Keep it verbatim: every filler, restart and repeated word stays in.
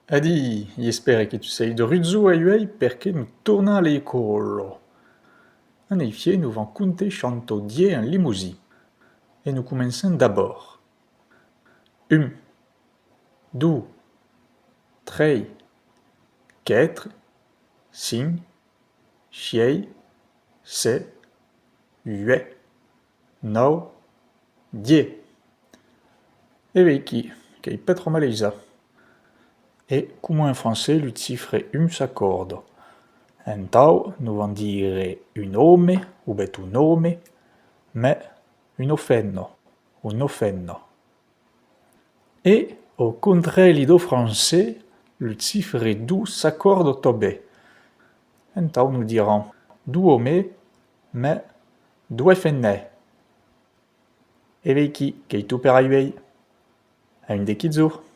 Adí, i espère que tu sei de rujo auei perque nos tornam a l'escòla. En efiech, nos vam comptar chanta dieu en lemosin. E nos començam d'abòrd. Un, dos, tres, quatre, cinc, sièis, sèt, uèit, nòu, dieu. E veiquí, qu'ei pas tròp malaisat. E coma en francés, lo chifre un s'acòrda. Entau, nos vam dire un òme, o ben un òme, mès una femna, una femna. E, au contrari dau francés, lo chifre dos s'acòrda tanben. Entau nos diram dos òmes, mès doas femnas. E veiquí, qu'ei tot per auei. A un de quilhs jorns.